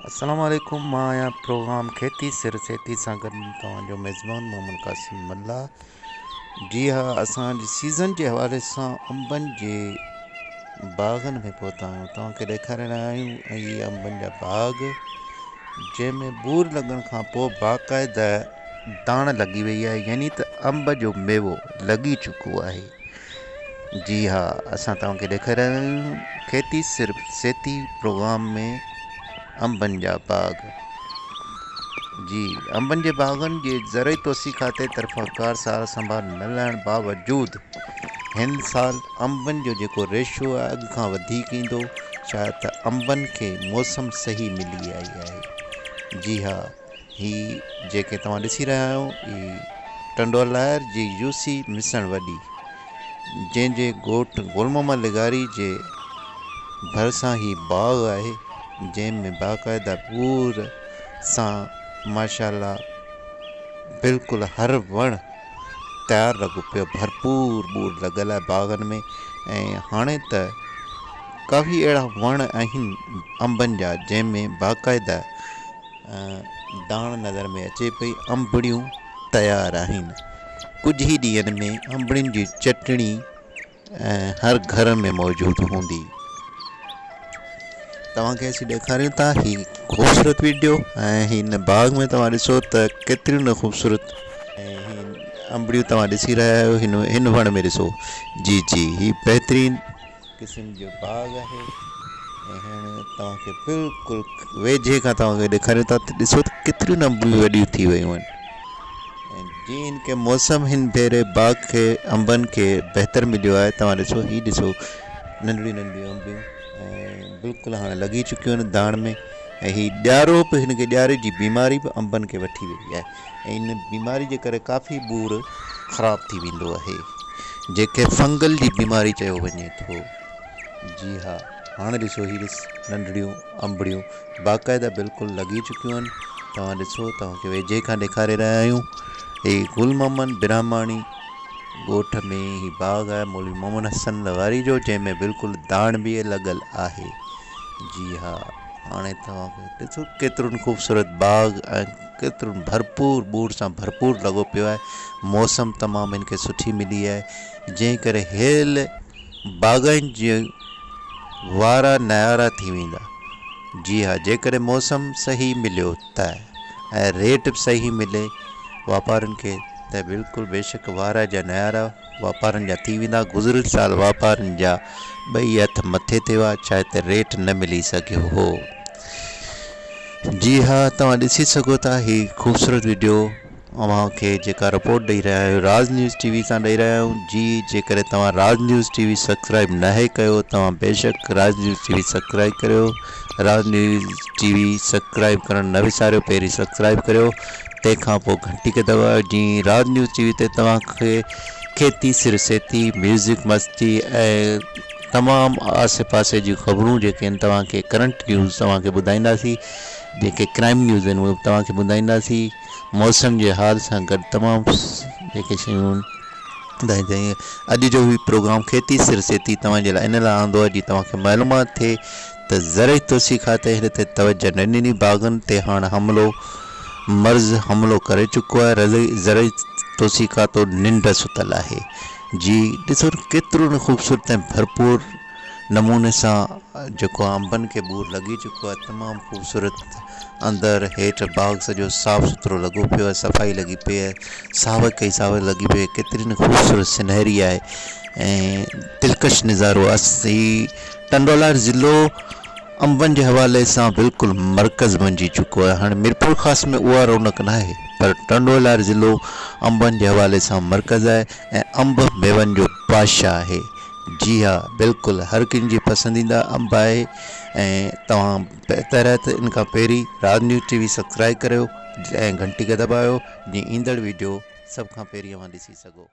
السلام عليڪم مان آهيان پروگرام کيتي سر سيتي سان گڏ توهان جو ميزبان محمد قاسم ملاح جي ها اسان اڄ سيزن جي حوالي سان انبن جي باغن ۾ پهتا آهيون توهان کي ڏيکاري رهيا آهيون ۽ هي انبن جا باغ جنهن ۾ ٻور لڳڻ کان پوء باقاعده داڻ لڳي وئي آهي يعني ته انب جو ميوو لڳي چڪو آهي جي ها اسان توهان کي ڏيکاري رهيا آهيون کيتي صرف سيتي پروگرام ۾ انبن جا باغ جي انبن جي باغن جي زرعي توسيع کاتي طرفان ڪار سار سنڀال نه لهڻ باوجود هن سال انبن جو جيڪو ريشو آهي اڳ کان وڌيڪ ايندو شايد ته انبن کي موسم صحيح ملي آئي آهي جي ها هي جيڪي توهان ڏسي رهيا آهيو هي ٽنڊو لائر جي يو سي مسڻ وڏي جنهن جي ڳوٺ گل محمد لغاري جي ڀرسان هي باغ آهي جنهن ۾ باقاعده ٻور سان ماشاء الله بلڪل هر وڻ تيار لڳو پيو ڀرپور ٻور لڳل آهي باغن ۾ ۽ هاڻي ته ڪافي اهڙا وڻ آهن انبن جا جنهن ۾ باقاعده داڻ نظر ۾ اچي پئي انبڙيون تيار آهن ڪجهه ئي ڏينهن ۾ انبڙين جي چٽڻي هر گهر ۾ موجود هوندي توهان کي اسين ڏيکاريون ٿا هي خوبصورت ويڊيو ۽ هن باغ ۾ توهان ڏسو ته ڪيتريون نه خوبصورت ۽ هي انبڙيون توهان ڏسي رهيا آهيو هن هن وڻ ۾ ڏسو جي جي هي بهترين قسم جو باغ آهي ۽ هاڻي توهان کي بلڪل ويجهي کان توهان کي ڏيکاريون ٿا ته ڏسو ته ڪيتريون نه انبڙيون وڏيون ٿي ويون آهن ۽ جي هن کي موسم هن ڀيري باغ کي انبن کي بهتر مليو آهي توهان ڏسو هي ڏسو ننڍڙيون ننڍڙيون انبيون ۽ بلڪل هاڻي لڳي چڪيون آهن داڻ ۾ ۽ هي ڄارو به هن کي ڄاري جي بيماري به انبن کي وٺي وئي آهي ۽ ان بيماري جي ڪري ڪافي ٻور خراب ٿي ويندو آهي جيڪي فنگل جي بيماري چيو وڃي ٿو جي ها هاڻي ڏسو هي ڏس ننڍڙيون انبڙيون باقاعده بلڪل لڳي چڪيون آهن توهان ڏسو توهان کي ويجهي کان ڏيکاري رهيا آهيون هي گل محمد براهماڻي ڳوٺ ۾ هي باغ آهي مولوي محمد حسن لغاري جو جنهن ۾ بلڪل داڻ به لڳل آهي جي ها هاڻي توهان کي ڏسو ڪيترو خوبصورت باغ ۽ ڪيترو ڀرپور ٻور سان ڀرپور لڳو پيو آهي موسم تمام هن کي سٺي ملي آهي جنهن ڪري هيل باغن جي وارا نيارا ٿي ويندا. جي ها جيڪڏهن موسم صحيح مليو ته ۽ ريٽ به صحيح ملي واپارين کي ته بلڪل بيشڪ وارا جا نيارا واپارين جا ٿي ويندا. گذريل سال واپارين جا ٻئي هٿ مٿي تي هئا ڇا ته ريٽ نه ملي سگهيو هو. جي ها توهان ڏسي سگهو ٿا هي خوبصورت وڊيو. اوهان کي جيڪا رپورٽ ڏئي رهيا آهيون راز نيوز ٽي وي تان ڏئي رهيا آهيون جي جيڪڏهن توهان راز نيوز ٽي وي سبسڪرائب ناهي ڪيو توهان بيشڪ راز نيوز ٽي وي سبسڪرائب ڪريو راز نيوز ٽي وي سبسڪرائب ڪرڻ نه وساريو پهرين سبسڪرائب ڪريو تنهن کان پوء گهنٽي کي دٻايو جي راز نيوز ٽي وي تي توهان کي کيتي سر سيتي ميوزڪ مستي ۽ تمام آسي پاسي جون خبرون جيڪي آهن توهان کي ڪرنٽ نيوز توهان کي ٻڌائينداسين جيڪي ڪرائم نيوز آهن اهي به توهان کي ٻڌائينداسين موسم جي حال سان گڏ تمام جيڪي شيون آهن اڄ جو هي پروگرام کيتي سر سيتي توهان جي لاء ان لاء آندو آهي جي توهان کي معلومات ٿئي ته زرعي توسيع کاتي هن تي توجه نه ڏني باغن تي هاڻ حملو مرض حملو ڪري چڪو آهي زرعي توسيع کاتو ننڊ ستل آهي جي ڏسو ڪيترو نه خوبصورت ۽ ڀرپور نموني سان جيڪو انبن کي ٻور لڳي چڪو آهي تمام خوبصورت اندر هيٺ باغ سڄو صاف سٿرو لڳو پيو آهي صفائي لڳي پئي آهي ساوڪ ئي ساوڪ لڳي پئي آهي ڪيتري نه خوبصورت سينهري آهي ۽ دلڪش نظارو آهي هي ٽنڊوالهيار ضلعو انبن جي حوالي سان بلڪل مرڪز بنجي چڪو آهي هاڻي ميرپورخاص ۾ اها رونق ناهي پر ٽنڊوالهيار ضلعو انبن جي حوالي سان مرڪز آهي ۽ انب ميون جو بادشاهه آهي. جي ها بلڪل هر ڪنهن جي پسنديده انب آهي ۽ توهان بهتر آهي ته ان کان پهرين راز نيوز ٽي وي سبسڪرائب ڪريو ۽ گهنٽي کي دٻايو جيئن ايندڙ ويڊيو سڀ کان پهرين اوهان ڏسي سگهو.